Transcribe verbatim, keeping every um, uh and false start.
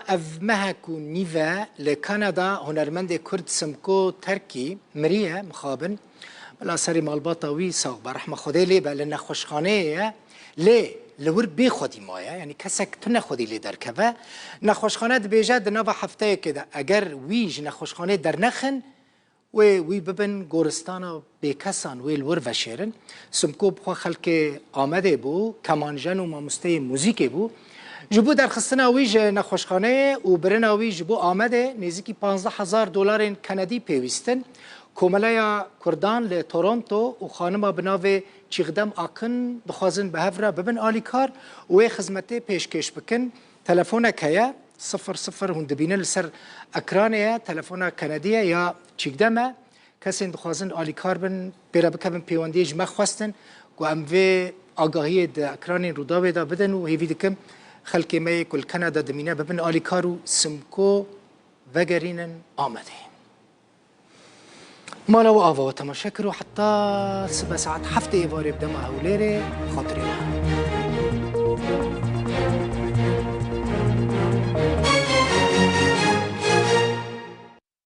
Ev mehek û nîve li Kanada hunermendê Kurd Simko Terkî miriye, mixabin. Bila serê malbata wî sax be, rehma Xwedê lê be, li nexweşxaneyê ye. Lê li wir bê xwedî maye, yanî kesek tune xwedî lê derkeve. Nexweşxane dibêje di nava hefteyekê de eger wî ji nexweşxanê dernexin, wê wî bibin goristana bêkesan, wê li wir veşêrin. Simko bi xwe xelkê Amedê bû, kemanjen û mamosteyê muzîkê bû. Ji bo derxistina wî ji nexweşxaneyê û birina wî ji bo Amedê nêzîkî panzdeh hezar dolarên Kanadî pêwîstin. Komeleya Kurdan li Toronto û xanima bi navê Çîxdem Akın dixwazin bi hev re bibin alîkar û wê xizmetê pêşkêş bikin. Telefonek heye, sifir sifir, hûn dibînin li ser ekranê ye, telefona Kanadî ye ya Çîgdem e. Kesên dixwazin alîkar bin, pê re bikevin pêwendiyê ji me xwestin ku em vê agahiyê di ekranên Rûdawê de bidin û hêvî dikim xelkê me yê ku li Kanada dimîne bibin alîkar û Simko vegerînin Amedê. Mala we ava we temaşe kir û heta sibe saet heftê êvarê bi dema Hewlêrê xatirê we.